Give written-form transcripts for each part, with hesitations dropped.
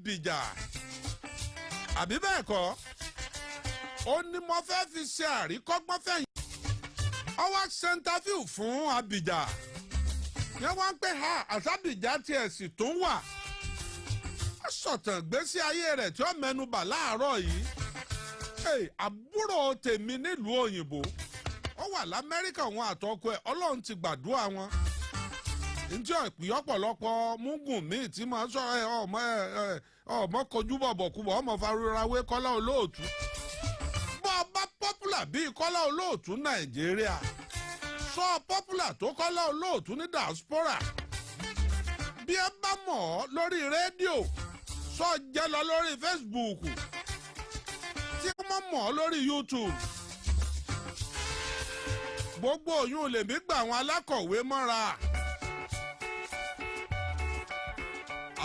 Abìjà, àbí bẹ́ẹ̀ kọ́? Ó ní mo fẹ́ fi ṣe àríkọ́gbọ́n fẹ̀yìn. Ó wá ṣe interview fún Abìjà yẹn, wọ́n ń pè ha àsábìjà tiẹ̀ sì tún wà. Ó sọ̀tàn gbésí ayé rẹ̀ tí ó mẹ́nubà láàárọ̀ yìí. Hey, àbúrò tèmi nílùú òyìnbó, ó wà l'Amẹ́ríkà, wọn àtọkọ ẹ̀, Ọlọ́run ti gbàdúrà wọn. Njẹ́ ìpìyọ́pọ̀lọpọ̀ mugun míì tí máa sọ ẹ ọmọ ẹ ọmọ kojú bọ̀bọ̀ kúbọ̀, ọmọ farurawé Kọ́lá Olóòtú. Bọ́ ọ bá popular bíi Kọ́lá Olóòtú Nàìjíríà, sọ popular tó Kọ́lá Olóòtú ní diaspora. Bí ẹ bá mọ̀ ọ́ lórí rédíò, sọ jẹ́ lọ lórí Facebook, tí wọ́n mọ̀ ọ́ lórí YouTube. Gbogbo òyìn lèmi gbà àwọn alákọ̀wé mọ́ra.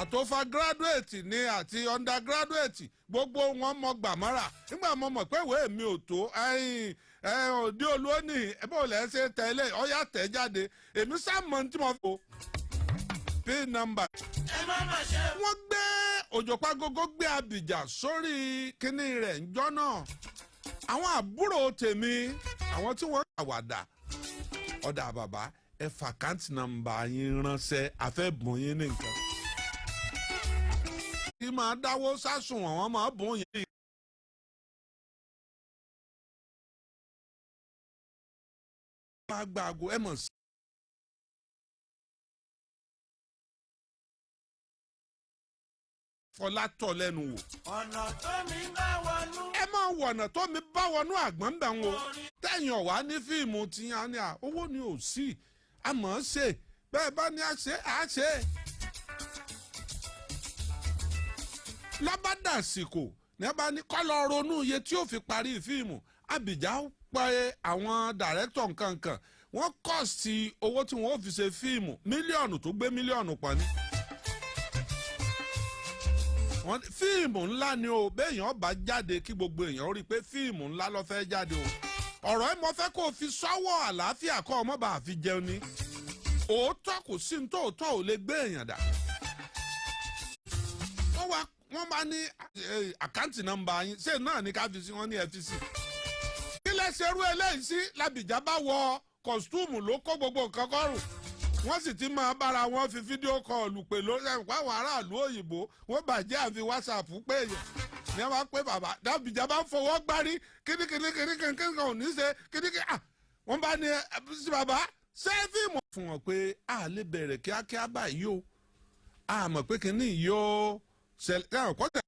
Àtòfà graduate ni àti undergraduate, gbogbo wọn mọ gbà mọ́ra. Nígbà mo mọ̀ pé ìwé mi ò tó ẹ̀yìn ẹ̀ òde olóòní, ẹ̀ bó lẹ́ ṣe tẹ̀lé ọ̀yà tẹ̀ jáde, èmi sá mọ̀ ní tí mo fi pin number. Wọ́n gbé Òjòpágógó, gbé Abìjà sórí kínní rẹ̀ ńjọ́ náà. Àwọn àbúrò tèmi, àwọn tí wọ́n àwàdà ọ̀dà, bàbá, ẹ f' account number yín ránṣẹ́, àfẹ́ bùn yín ní nǹkan. Kí máa dáwó sásùn, àwọn máa bùn yín. Máa gba àgọ́ ẹ mọ̀ sí. Fọlá tọ̀ lẹ́nu wò. Ọ̀nà tó mi bá wọnú. Ẹ máa wọ̀nà tó mi bá wọnú àgbọ̀n bẹ̀ ń wo. Tẹ̀yìn ọ̀wá ní fíìmù tí a ní à owó ni ò sí, àmọ́ ṣe bẹ́ẹ̀ bá ní àṣẹ àṣẹ. Lábàdàsìkò ní a bá ní kọ́ lọ ronú iye tí ó fi parí fíìmù. Abìjà pé àwọn dàrẹ́tọ̀ nkankan, wọ́n kọ́ sí owó tí wọ́n ó fi ṣe fíìmù, mílíọ̀nù tó gbé mílíọ̀nù pọ̀ ni. Wọ́n fíìmù ńlá ni o. Béèyàn bá jáde, kí gbogbo èèyàn rí i pé fíìmù ńlá ló fẹ́ jáde o. Ọ̀rọ̀ ẹ mọ fẹ́ kó o fi sọ́wọ́ àlàáfíà kọ́ ọmọ bá fi jẹun ni. Òótọ́, kò sí ní tóòtọ́ ò lè gbé èèyàn dà. Wọ́n wá, wọ́n bá ní account number yín, ṣé náà ní ká fi sí? Wọ́n ní ẹ fi sí. Kí lẹ́sẹ̀ rú eléyìí sí? Làbìjà bá wọ costume, ló kó gbogbo nǹkan kọ́rùn. Wọ́n sì ti máa bára wọn fi video call pè lórí ẹ̀. Àwọn aráàlú òyìnbó, wọ́n bàjẹ́, àfi WhatsApp pé èèyàn ní wọ́n bá pé bàbá dàbìjà bá ń fọwọ́ gbárí kíníkíní kíníkíní kíníkan ò ní ṣe kíníkíní. À wọ́n bá ní sí bàbá ṣé fíìmù fún wọn pé a lè bẹ̀rẹ̀ kíákíá báyìí o. A mọ̀ pé kíní yóò ṣẹlẹ̀ kọ́tà.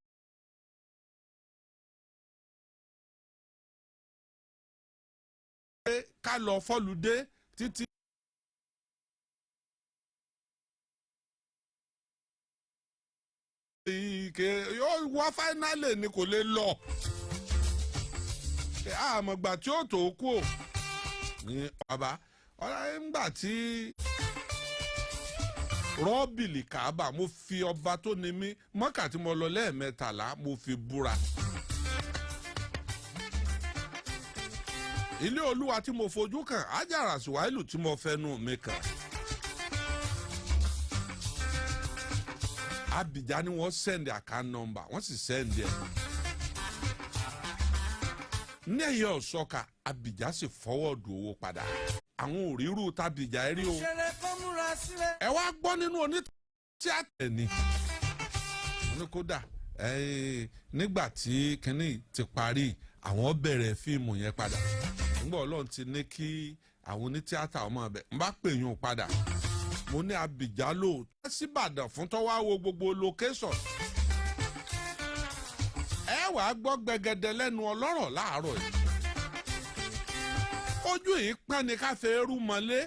Ká lọ fọ́lùdé títí. Ike yóò wá finally ni kò lè lọ. Àmọ̀gbà tí ó tó kú ò ní bàbá ọ̀rẹ́ ńgbà tí rọ́bìlì kàábà, mo fi ọba tó ní mí mọ́kà tí mo lọ lẹ́ẹ̀mẹ́tàlá, mo fi búra. Ilé Olúwa tí mo fojú kàn, Ájàrà Sùwáìlù tí mo fẹnu mi kàn. Abidjan ni wọ́n send account number, wọ́n sì send ẹ̀. Ní ẹ̀yẹ ọ̀sọ́ka, Abidjan sì fọwọ́dù owó padà. Àwọn òrírù tàbíjà rí o. Ṣẹlẹ̀ kó múra sílẹ̀. Ẹ wá gbọ́ nínú onítíátà ni wọ́n ní kódà nígbà tí kínní ti parí, àwọn bẹ̀rẹ̀ fíìmù yẹn padà. Nígbà Ọlọ́run ti ní kí àwọn onítíátà ọmọ ọbẹ̀ ń bá pè yún padà, mo ní Abidjan lóòótọ́ síbàdàn fún tọ́wá wo gbogbo location. Ẹ wàá gbọ́ gbẹgẹdẹ lẹ́nu ọlọ́rọ̀ láàárọ̀ yìí. Ojú yìí pọ́n ni ká fẹ́ rú mọ́lé.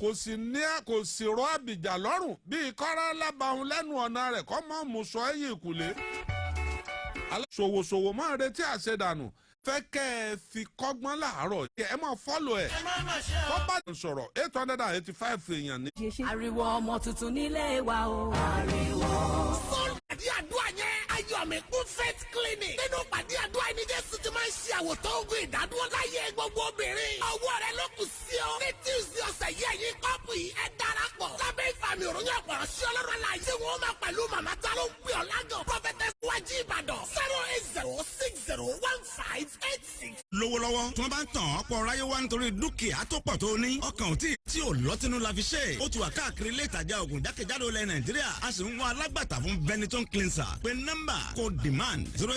Kò sì ní, kò sì rọ Àbìjà lọ́rùn bíi kọ́rọ́ lábàáhùn lẹ́nu ọ̀nà rẹ̀ kọ́ mọ́ mú sọ ẹ̀yìn ìkùlé. Ṣòwòṣòwò máa retí àṣedànù. Fẹ́ kẹ́ ẹ fi kọ́gbọ́n láàárọ̀, ẹ máa follow ẹ̀. Ẹ má má ṣe Tó o. bá sọ̀rọ̀, 885 èèyàn ní. Ariwo ọmọ tuntun nílé wa o. Ariwo. Àdí àdúrà yẹn. Ayé. Ayọ̀míkún Faith Clinic. Nínú pàdé àdúrà ẹni Jésù ti máa ń ṣe àwòtán ogun ìdádúró láyé gbogbo obìnrin. Ọwọ́ rẹ ló kù sí ọ. Ní Tuesday ọ̀sẹ̀ yìí, ẹ̀yin couple yìí, ẹ darapọ̀. Lábẹ́ ìfàmì òròyìn ọ̀pọ̀rọ̀ sí Ọlọ́run aláyé. Tí wọ́n máa pẹ̀lú màmá ta ló ń pè ọ́ lágàn. Prophetess Wájí Ìbàdàn, 080601586. Lówó lọ́wọ́ tí wọ́n bá ń tàn ọ́ pọ̀ ráyé wá nítorí dúkìá tó pọ̀ tó ní ọkàn ò tí ò lọ́tínú la fi ṣe. Ó ti wà káàkiri ilé ìtajà oògùn jákèjádò ilẹ̀ Nàìjíríà. A sì ń wá alágbàtà fún Benetton cleanser. Pé nọ́mbà kò demand 0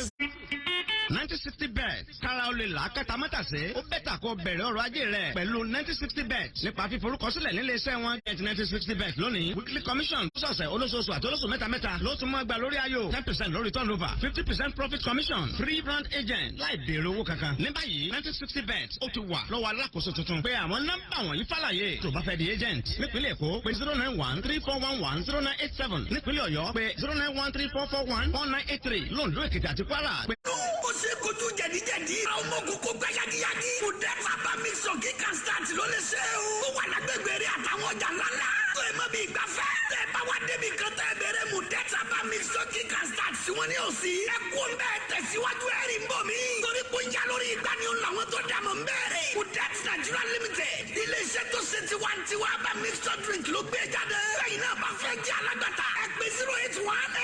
1960 Bet, kára ó lè là kàtà mọ́tàsé. Ó better kó bẹ̀rẹ̀ ọrọ̀ ajé rẹ̀ pẹ̀lú 1960 Bet nípa fíforúkọsílẹ̀ nílé iṣẹ́ wọn. Get 1960 Bet lónìí. Weekly commission, lọ́sọ̀ọ̀sẹ̀, olóṣooṣù àti olóṣù mẹ́ta mẹ́ta ló tún máa gbà lórí ayò, 10% lórí turnover, 50% profit commission, free brand agent láì béèrè owó kankan. Ní báyìí, 1960 Bet ó ti wà lọ́wọ́ alákòóso tuntun. Pé àwọn nọ́mbà wọ̀nyí fàlàyé tó bá fẹ́ di agent. Nípínlẹ̀ Èkó, pé 09134110987. Nípínlẹ̀ Ọ̀yọ́, pé 09134414983. Lóńdó, Èkìtì àti Kwara, pé Ó ṣe kojú jẹ̀díjẹ̀dí. Àwọn ọmọ ogun kò gbẹ yagiyagi. Kò dẹ́ bàbá mi sọ kí kan start ló lè ṣe o. Ó wà lágbègbè rẹ̀ àtàwọn ọjà ńláńlá. Tó ẹ mọ bí ìgbafẹ́. Tẹ bá wa débi kan tẹ bẹ̀rẹ̀ mu dẹ́ sábà mi sọ kí kan start sí wọn ní òsì. Ẹ kú ń bẹ́ẹ̀, tẹ̀síwájú ẹ̀rí ń bọ̀ mí. Torí kò ń yá lórí ìgbà ni ó làwọn tó dà mọ̀ ń bẹ̀rẹ̀. Mudet Nigeria Limited. Ilé-iṣẹ́ tó ṣe tiwantiwa bá mixture drink ló gbé jáde. Lẹ́yìn náà bá fẹ́ jẹ́ alágbàtà. Ẹ pè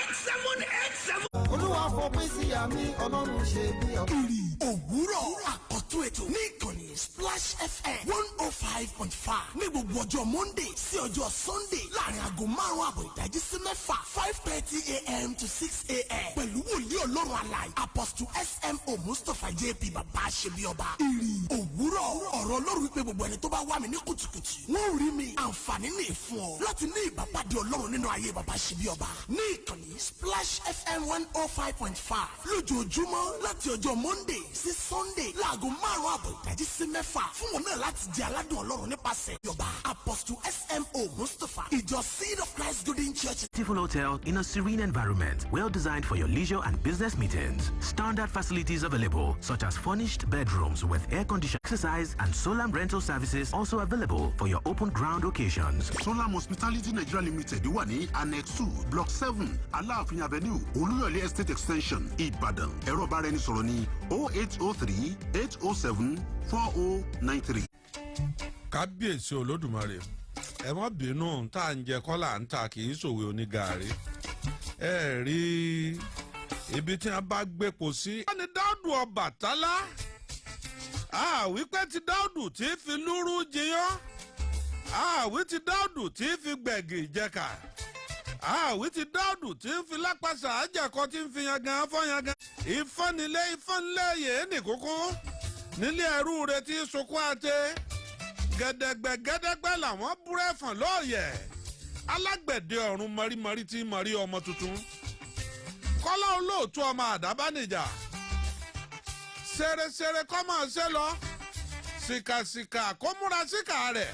0818787. Olúwa fòpin sí àmì Ọlọ́run ṣe bí ọba. Ìrì òwúrọ̀, àkọ́tún ètò ní ìkànnì Splash FM 105.5 ní gbogbo ọjọ́ Monday sí ọjọ́ Sunday láàrin aago 5:30 ìdájí sí 6, 5:30 a.m. to 6 a.m., pẹ̀lú wòlíì Ọlọ́run alààyè, Apostle S.M.O. Mustapha J.P., bàbá ṣebíọba. Ìrì òwúrọ̀, ọ̀rọ̀ Ọlọ́run wípé gbogbo ẹni tó bá wá mi ní kùtùkùtù, wọ́n rí mi. Àǹfààní ní ìfún ọ láti ní ìbápàdé Ọlọ́run nínú ayé bàbá ṣebíọba ní ìkànnì Splash FM 105.5 lójoojúmọ́ láti ọjọ́ Monday sí Sunday láago 5:30 ìdájí sí 6, fún wọn náà láti jẹ aládùn Ọlọ́run nípasẹ̀ ìjọba Apostle S.M.O. Mustapha, ìjọ Seed of Christ Golden Church. Beautiful hotel in a serene environment, well designed for your leisure and business meetings. Standard facilities available, such as furnished bedrooms with air conditioned, exercise and solar rental services also available for your open ground occasions. Solar Hospitality Nigeria Limited wà ní Annex 2, Block 7, Aláàfin Avenue, Olúyọ̀lé Estate Extension, Ìbàdàn. Ẹ̀rọ ìbáraẹnisọ̀rọ̀ ní 08038074093. Kábíyèsí Olódùmarè, ẹ má bínú, tá à ń jẹ kọ́là ń ta, kì í ṣòwe onígàárí. Ẹ rí ibi tí wọn bá gbépo sí. Wọ́n ní Dáúdù Ọbàtálá, àwípé ti Dáúdù tí fi lúrú jiyán, àwí ti Dáúdù tí fi gbẹ̀gì jẹ̀ka, àwí ti Dáúdù tí fi lápasà àjàkọ́ tí ń fi yangan fọ́yangan. Ìfọ́nilé ìfọ́nilé yèé nìkúkú nílé ẹrú rẹ tí sunkún àti gẹdẹgbẹ gẹdẹgbẹ làwọn búrẹ́fọ̀n lóòyẹ̀. Alágbẹ̀dẹ ọ̀run, mọ̀rímọ̀rí tí mọ̀rí ọmọ tuntun. Kọ́lá Olóòtú ọmọ Àdábánijà, ṣeréṣeré kọ́ máa ṣe lọ, sìkàsìkà kó múra síkà rẹ̀.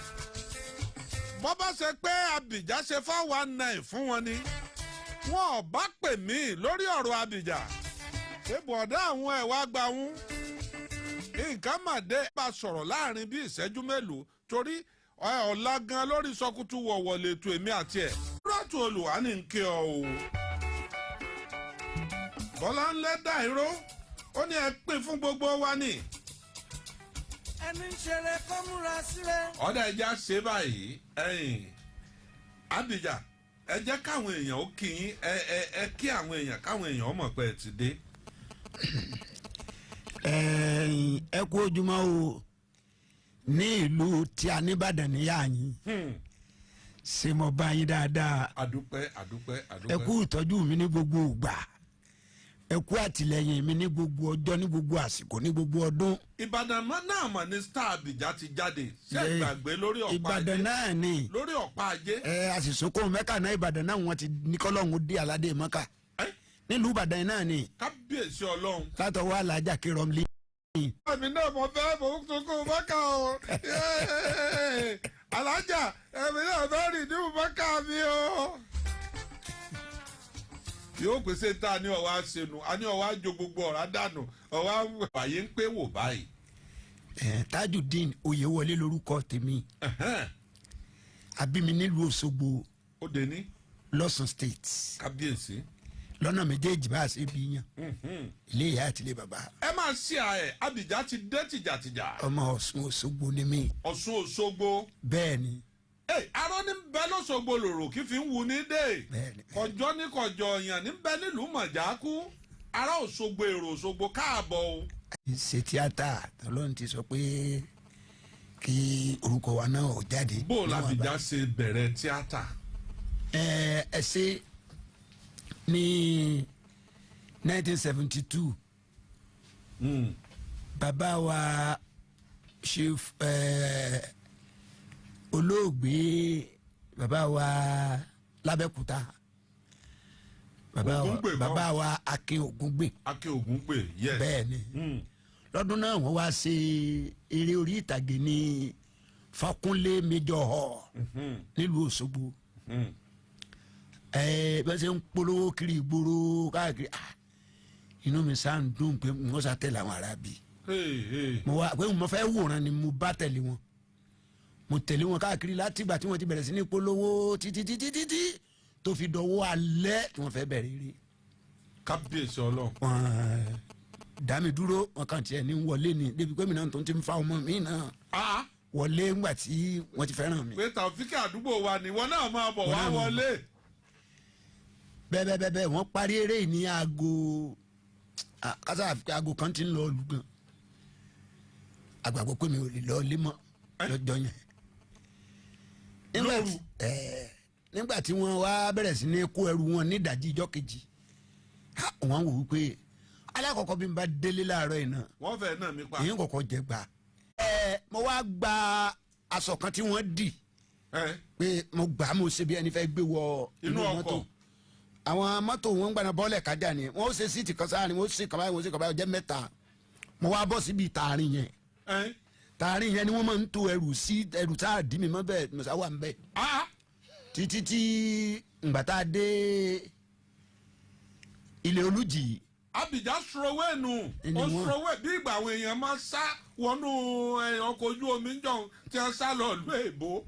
Bọ́ bá ṣe pé Abìjà ṣe 419 fún wọn ni, wọn ò bá pè mí lórí ọ̀rọ̀ Abìjà pé bọ̀dá àwọn ẹ̀ wá gba wọn nǹkan mà dé bá sọ̀rọ̀ láàrin bí ìṣẹ́jú mélòó, torí ọ̀la gan lórí sọkútù wọ̀wọ̀ lẹ́tọ̀ èmi àti ẹ̀. Rọ́tù olùwà ní ń kí ọ o. Bọ́lá ńlẹ́ dàíró, ó ní ẹ pín fún gbogbo wa ní. Ẹni ń ṣeré kó múra sílẹ̀. Ọ̀dà, ẹja ṣe báyìí. Ẹ̀yìn Abìjà, ẹ jẹ́ káwọn èèyàn ó kí yín. Ẹ ẹ ẹ kí àwọn èèyàn, káwọn èèyàn ó mọ̀ pé ẹ ti dé. Ẹ̀yin, ẹ kú ojúmọ́ o ní ìlú tí a nìbàdàn níyà yín. Ṣé mo bá yín dáadáa? Àdúpẹ́, àdúpẹ́, àdúpẹ́. Ẹ kú ìtọ́jú mi ní gbogbo ìgbà, ẹ kú àtìlẹyìn mi ní gbogbo ọjọ́, ní gbogbo àsìkò, ní gbogbo ọdún. Ìbàdàn mọ́ náà mọ̀ ní Star Abìjà ti jáde. Ṣé ẹ gbàgbé lórí ọ̀pá Ìbàdàn ajé? Náà ni. Lórí ọ̀pá ajé. Ẹ àṣìṣokò Mẹ́kà náà, Ìbàdàn náà wọ́n ti ní kọ́lọ́hún dé aládé Mẹ́kà. Ẹ́? Nílùú Ìbàdàn náà ni. Kábíyèsí Ọlọ́run. Látọwọ́ alájà kírọ̀mlì. Èmi náà mo fẹ́, mo tún kó mọ́kà o. Yéé! Alájà, èmi náà fẹ́ rìn ní mọ́kà mi o. Yóò pèsè tá a ní ọwọ́ àṣẹnu, a ní ọwọ́ àjò gbogbo ọ̀rá dànù, ọwọ́ àyè ń pé wò báyìí. Ẹ Tajudeen Oyèwọlé lórúkọ tèmi. Àbí mi nílùú Òṣogbo, Ó dé ní lọ́sùn State. Kábíyèsí. Lọ́nà méjèèjì bá a ṣe bí yàn, ilé ìyá àti ilé bàbá. Ẹ máa ṣe àẹ Abija ti dé tìjàtìjà. Ọmọ Ọ̀ṣun Òṣogbo ni mí. Ọ̀ṣun Òṣogbo. Bẹ́ẹ̀ ni. Ẹ arọ́ ní bẹ lọ́sọ̀gbọ̀ lòrò kí fi ń wu ní dé. Bẹ́ẹ̀ ni. Kọjọ́ ní kọjọ́ ọ̀yàn ní bẹ nílùú Mọ̀jákú, ará Òṣogbo, èrò Òṣogbo, káàbọ̀ o. Ṣe tíátà, Ọlọ́run ti sọ pé kí orúkọ wa náà ó jáde. Bó o l'Abija ṣe bẹ̀rẹ̀ tíátà? Ẹ ẹ ṣe, ní 1972, bàbá wa Chief olóògbé, bàbá wa lábẹ́kúta, bàbá wa, Ògúngbè kọ́? Bàbá wa Akin Ògúngbè. Akin Ògúngbè, yes. Bẹ́ẹ̀ ni. Lọ́dún náà, wọ́n wá ṣe eré orí ìtàgé ní Fakunlé Major Hall nílùú Òṣogbo. Ẹ bẹ́ẹ̀ ṣe ń polówó kiri ìgboro káàkiri, ah, inú mi sá ń dùn pé wọ́n sá tẹ̀lé àwọn ará bí. Hey, hey. Mo wá pé mo fẹ́ wòran ni mo bá tẹ̀lé wọn. Mo tẹ̀lé wọn káàkiri láti ìgbà tí wọ́n ti bẹ̀rẹ̀ sí ní polówó títí títí títí tó fi dọwọ́ alẹ́ tí wọ́n fẹ́ bẹ̀rẹ̀ eré. Kábíyèsí Ọlọ́run. Wọ́n dá mi dúró, wọn kàn tiẹ̀ ní wọlé ni, débi pé mi náà tó ti ń fa ọmọ mi náà wọlé ńgbà tí wọ́n ti fẹ́ràn mi. Pé Tàfíkì àdúgbò wa ni ìwọ náà máa bọ̀ Wọ́n wá náà máa wọlé. Bẹ́ẹ̀ bẹ́ẹ̀ bẹ́ẹ̀, wọ́n parí eré yìí ní aago, ah, kásá aago kan ti ń lọ lù gan. Àgbàgbọ́ pé mi ò lè lọ lé mọ́ lọ́jọ́ yẹn. Lóru? Nígbà tí wọ́n wá bẹ̀rẹ̀ sí ní kó ẹrù wọn ní ìdajì ìjọ́ kejì, ha, wọ́n wò wípé alákọ̀ọ́kọ́ bí n bá délé láàárọ̀ yìí náà, Wọ́n fẹ́ náà mi pa. èyí kọ̀kọ́ jẹ gbà. Mo wá gba aṣọ kan tí wọ́n dì pé mo gbà á, mo ṣe bí ẹni fẹ́ gbé wọ Inú ọkọ̀. Àwọn mọ́tò wọn gbaná bọ́ọ̀lẹ̀ kájà ni wọ́n ó ṣe seat kan sáàrin, wọ́n ó ṣe kàn báyìí, wọ́n ó ṣe kàn báyìí, ó jẹ́ mẹ́ta. Mo wá bọ́ síbi tààrin yẹn. Tààrin yẹn ni wọ́n máa ń to ẹrù sí, ẹrù tá a dì mí mọ́ bẹ́ẹ̀, mo sá wà ń bẹ́ẹ̀ títí tí ngbà tá a dé ilé Olùjì. Abija sọ̀rọ̀wé nù. Ni Ó wọ́n. sọ̀rọ̀wé bí ìgbà àwọn èèyàn máa sá wọnú ọkọ̀ ojú omi ń jọun tí wọ́n sá lọ ìlú èbó.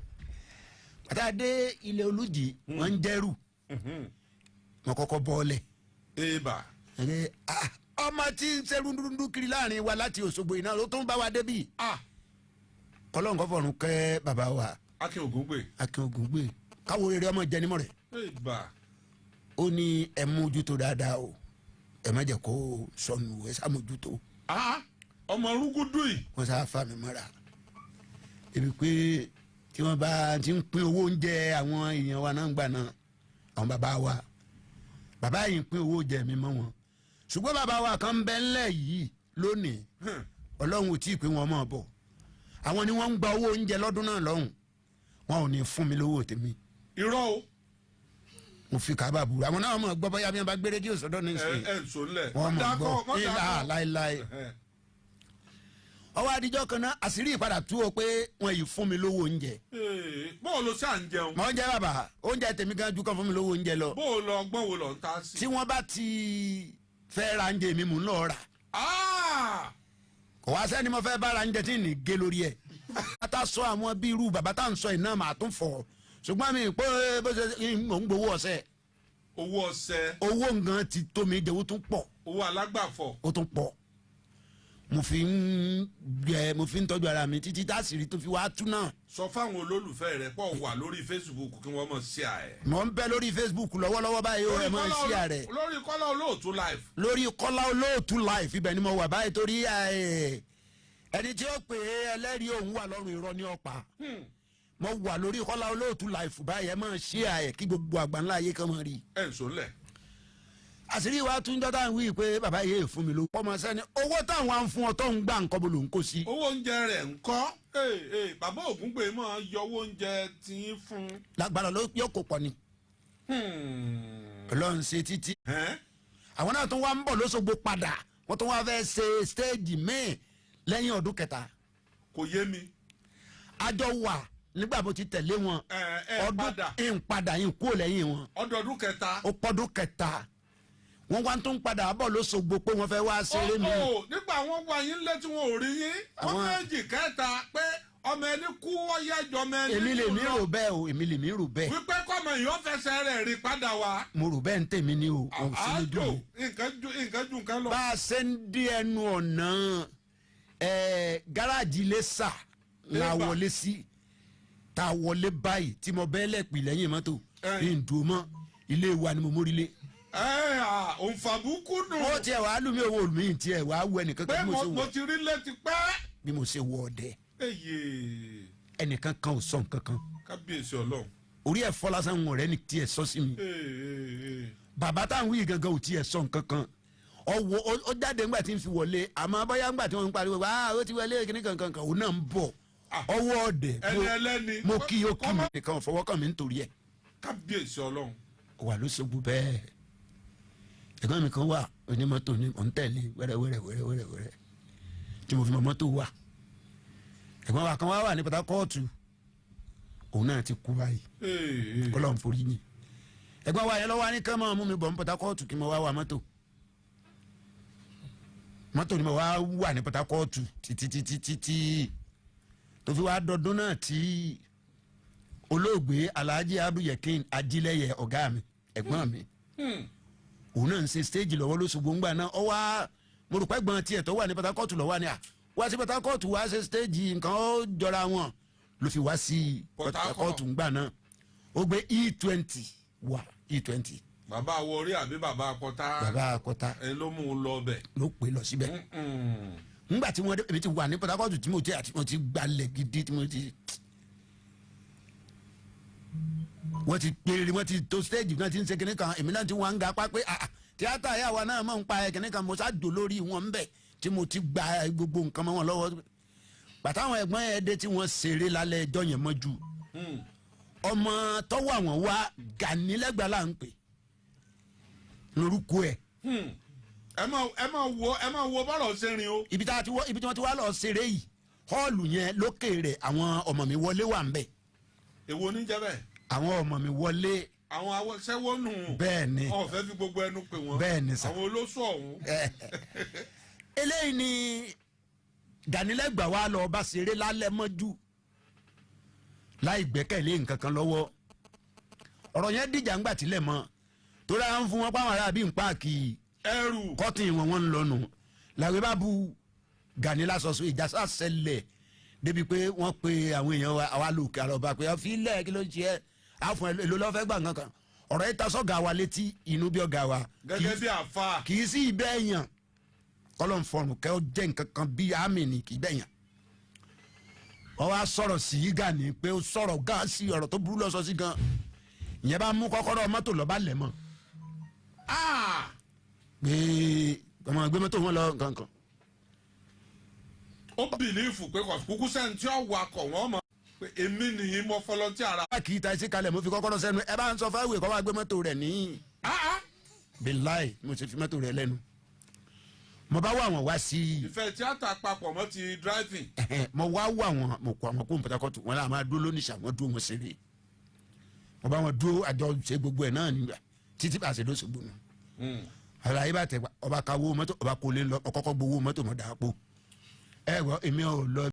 Bàtà a dé ilé Olùjì, wọ́n ń dẹ́rù, mo kọ́kọ́ bọ́ọ̀lẹ̀. Èèbà. Ẹ, ah, ọmọ tí ń ṣe rúndúrúndú kiri láàrin wa láti Òṣogbo iná ló tún bá wa débì. Kọlọ́n kọ́ fọ̀run kẹ́ bàbá wa. Akin Ògúngbè. Akin Ògúngbè, káwo rere ọmọ jẹnimọ̀ rẹ̀. Èèbà. Ó ní ẹ mójútó dáadáa o, ẹ má jẹ́ kó sọnù, ẹ sàmójútó. Ọmọ rúgúdù yìí. Wọ́n sá fa mi mọ́ra ebi pé tí wọ́n bá ti ń pín owó oúnjẹ àwọn èèyàn wa náà ń gbà náà, àwọn bàbá wa, bàbá yìí ń pín owó oúnjẹ mi mọ́ wọn, ṣùgbọ́n bàbá wa kan ń bẹ ńlẹ̀ yìí lónìí, Ọlọ́run ò tí ì pé wọn mọ̀ bọ̀, àwọn ni wọ́n ń gba owó oúnjẹ lọ́dún náà lọ́hùn, wọn ò ní fún mi lówó tèmi. Irọ́ o. Mo fi kábà búra, àwọn náà mọ̀ gbọ́, bóyá bí wọ́n bá gbé rédíò sọ́dọ̀ ní Ẹ ìsìn, ẹ nsọ ńlẹ̀. wọ́n mọ̀ Dákọ̀, gbọ́ wọ́n ìlà dákọ̀. láéláé. Ọwọ́ adijọ́ kan náà, àṣírí ìpadà tú o pé wọ́n yìí fún mi lówó oúnjẹ. Bó o lo ṣáà ń jẹun? Mọ̀ ń jẹ́ bàbá, oúnjẹ tèmi gan ju kan fún mi lówó oúnjẹ lọ. Bó o lọ ọgbọ́n wo lọ ń ta sí? Tí wọ́n bá ti fẹ́ ra oúnjẹ mi, mò ń lọ rà. Kò wá sẹ́ni mo fẹ́ bá ra oúnjẹ tí ì ní gé lórí ẹ̀. Bàtà sọ àwọn bí irú bàbá tá à ń sọ iná màá tún fọ̀, ṣùgbọ́n mi pé bó ṣe mò ń gbowó ọ̀sẹ̀. Owó ọ̀sẹ̀. Owó nǹkan ti tó mi jẹ, ó tún pọ̀. Owó alágbàfọ̀. Ó tún pọ̀, mo fi ń gbẹ, mo fi ń tọ́jú ara mi títí táṣìírí tó fi wá tú náà. Sọ fáwọn olólùfẹ́ rẹ pọ̀ wà lórí Facebook kí wọ́n mọ̀ sí à ẹ̀. Mo ń bẹ lórí Facebook lọ́wọ́lọ́wọ́ báyìí ó, ẹ mọ̀ sí àrẹ. Lórí Kọ́lá Olóòtú Live. Lórí Kọ́lá Olóòtú Live, ibẹ̀ ni mo wà báyìí, torí ẹni tí ó pè é ẹlẹ́rìí òun wà lọ́rùn, irọ́ ní ọ̀pá. Mo wà lórí Kọ́lá Olóòtú Live báyìí, ẹ mọ̀ sí àyẹ̀ kí gbogbo àgbáńlá ayé kan mọ̀ rí. Ẹ̀ ń sọ ńlẹ̀. Àṣírí wa tún jọ́ táwọn wí pé bàbá yìí fún mi ló. Ọmọ sẹ́ni owó táwọn á ń fún ọ tó ń gbà nǹkan bó ló ń kó sí. Owó oúnjẹ rẹ̀ ń kọ́? Bàbá Ògúngbè máa yọ owó oúnjẹ tí ń fún. Lágbára ló yóò kó pọ̀ ni. Ọlọ́run ṣe títí. Àwọn náà tún wá ń bọ̀ lóṣogbo padà, wọ́n tún wá fẹ́ ṣe stage míì lẹ́yìn ọdún kẹta. Kò yé mi. Àjọ wà nígbà mo ti tẹ̀lé wọn. Ẹ padà. Ń padà ń kúrò lẹ́yìn wọn. Ọdọọdún kẹta. Ó pọ́dún kẹta, wọ́n wá tún padà bọ̀ lóṣogbo pé wọ́n fẹ́ wá ṣeré mi. Ó nígbà wọn wá yín létí, wọn ò rí yín, wọ́n méjì kẹta pé Ọmọ ẹni kú ọyẹ jọmọ ẹni Èmi lè kú mí lọ. rò bẹ́ẹ̀ o, èmi lè mí rò bẹ́ẹ̀. Wípé kọ́mọ yìí ó fẹsẹ̀ rẹ̀ rí padà wá. Mo rò bẹ́ẹ̀ ń tèmi ní o, ò sí lójú Àjò mi. nǹkan ju nǹkan lọ. Bá a ṣe ń dé ẹnu ọ̀nà gáràjì Iléṣà la Ébà. wọlé sí, tá a wọlé báyìí tí mo bẹ́ẹ̀ lẹ́pì lẹ́yìn mọ́tò ní ìdúró mọ́ ilé wa ni mo mórí lé. Ẹ à òǹfàbùkù nù. Ó tiẹ̀ wàá lù mí, owó mi tiẹ̀ wàá wọ ẹnìkan pé kan bí mo mo ṣe mo wọ ti rí létí pẹ́. bí mo ṣe wọ ọ̀dẹ. Èyè. Ẹnìkan kan ò sọ nǹkan kan. Kábíyèsí Ọlọ́run. Orí ẹ̀ fọ́ lásán, wọn ọ̀rẹ́ ni tiẹ̀ sọ sí mi. Ee, ee, ee. Bàbá táwọn wí gangan ò tiẹ̀ sọ nǹkan kan. Ọwọ́ ó jáde ńgbà tí ń fi wọlé, àmọ́ bóyá ńgbà tí wọ́n ń pariwo, ah, ó ti wọlé kíní kankan kan, òun náà ń bọ̀ ọwọ́ ọ̀dẹ̀. Ẹni ẹlẹ́ni. Mo kí ó kí mi nìkan ò fọwọ́ kàn mí nítorí ẹ̀. Kábíyèsí Ọlọ́run. Wà ló ṣogbo bẹ́ẹ̀. Ẹ̀gbọ́n mi kan wà onímọ́tò ní mò ń tẹ̀lé wẹ́rẹ́ wẹ́rẹ́ wẹ́rẹ́ wẹ́rẹ́ wẹ́rẹ́ tí mo fi mọ mọ́tò wà. Ẹ̀gbọ́n wa kan wá wà ní Port Harcourt, òun náà ti kú báyìí. Ee, ee. Kọ́lọ́ ń forí yìn. Ẹ̀gbọ́n wa yẹn lọ́wọ́ á ní kán máa mú mi bọ̀ ní Port Harcourt kí mo wá wa mọ́tò. Mọ́tò ni mo wá wà ní Port Harcourt títí títí títí tó fi wá dọdún náà tí olóògbé Alhaji Abdulyekin Ajílẹ̀yẹ, ọ̀gá mi, ẹ̀gbọ́n mi, òun náà ń ṣe stage lọ́wọ́ lóṣogbo ńgbà náà. Ọ wá, mo rò pé gbọ́n tiẹ̀ tó wà ní Port Harcourt lọ́wọ́ ni à wá sí Port Harcourt wá ṣe stage, nǹkan ó jọra wọn ló fi wá sí Port Harcourt ńgbà náà. Ó gbé E20 wá, E20. Bàbá Wọrí àbí bàbá Akọta? Bàbá Akọta. Ẹ ló mú un lọ bẹ̀. Ló pè lọ síbẹ̀. Ńgbà tí wọ́n dé, èmi ti wà ní Port Harcourt tí mo ti àti mo ti gbalẹ̀ gidi tí mo ti wọ́n ti pèrè, wọ́n ti tó stage náà ti ń ṣe kinní kan, èmi náà ti wọ́n ń ga apá pé ah, ah, tíátà yà wá náà máa ń pa ẹ̀ kinní kan. Mo ṣáàjò lórí wọn ń bẹ̀ tí mo ti gba gbogbo nǹkan mọ́ wọn lọ́wọ́. Bàtà àwọn ẹ̀gbọ́n yẹn dé tí wọ́n ṣeré lálẹ́ ẹjọ́ yẹn mọ́jú, ọmọ tọ́wọ́ àwọn wá Gani Lẹ́gbàá là ń pè lórúkọ ẹ̀. Ẹ máa wo bọ́rọ̀ ṣe rìn o. Ibi tá a ti wọ, ibi tí wọ́n ti wá lọ ṣeré yìí, hall yẹn lókè rẹ̀, àwọn ọmọ mi wọlé wà ń bẹ̀. Èwo ní jẹ́ bẹ́ẹ̀? Àwọn ọmọ mi wọlé. Àwọn awọ́sẹ́wọ́ nù. Bẹ́ẹ̀ ni. Ọ̀fẹ́ fi gbogbo ẹnu pè wọ́n. Bẹ́ẹ̀ ni sà. Àwọn olóṣù ọ̀hún. Eléyìí ni Gani Lẹ́gbàá wa lọ bá ṣeré lálẹ́ mọ́jú láì gbẹ́kẹ̀lé nǹkan kan lọ́wọ́. Ọ̀rọ̀ yẹn dìjà ńgbà tílẹ̀ mọ́ torí à ń fún wọn páwọn aráàbí ń páàkì ẹrù kọ́tìn wọn, wọn ń lọ nù làwọn bá bu Gani lásọsọ. Ìjà sá ṣẹlẹ̀ débi pé wọ́n pe àwọn èèyàn wa, àwa lòkè àlọ́ba pé ọ̀fíìlẹ̀ kí ló ń ṣe ẹ́ àfọ̀n ẹ̀ ló lọ́ọ́ fẹ́ gbà nǹkan kan. Ọ̀rọ̀ yìí ta sọ́gà wa létí, inú bí ọ̀gá wa gẹ́gẹ́ bí àfa. Kì í sí ibẹ̀ yàn kọ́lọ̀ ń fọrùn kẹ́ ọ jẹ́ nǹkan kan bí àmì ni kì í bẹ̀ yàn. Wọ́n wá sọ̀rọ̀ sí Gani pé ó sọ̀rọ̀ gan sí ọ̀rọ̀ tó burú lọ sọ sí gan. Ìyẹn bá mú kọ́kọ́rọ́ mọ́tò lọ́ba lẹ̀ mọ́ pé ọmọ gbé mọ́tò wọn lọ nǹkan kan. Ó believe pé kò kúkú sẹ́ni tí ó wakọ̀ wọ́n mọ̀ pé èmi nìyí mo fọlọ́ntì ara. Bá kì í ta ẹsẹ̀ kalẹ̀, mo fi kọ́kọ́rọ́ sẹ́nu. Ẹ bá ń sọ fáwé kọ́ wá gbé mọ́tò rẹ̀ ní bíláì, mo ti fi mọ́tò rẹ̀ lẹ́nu, mo bá wà wọ́n wá sí i. Ìfẹ́ tíátà papọ̀ mọ́ ti driving. Ẹhẹn, mo wá wà wọn, mo kọ àwọn kó n Port Harcourt wọn là máa dúró lónìṣà, wọn dúró, wọn ṣeré, mo bá wọn dúró, àjọ ṣe gbogbo ẹ náà nígbà títí bá a ṣe lóṣogbo nù. Àlàyé bá tẹ ọba ka owó mọ́tò, ọba kò lè lọ, ọkọ́kọ́ gbowó mọ́tò mọ́ dàpọ̀ ẹ gbọ́ èmi ò lọ.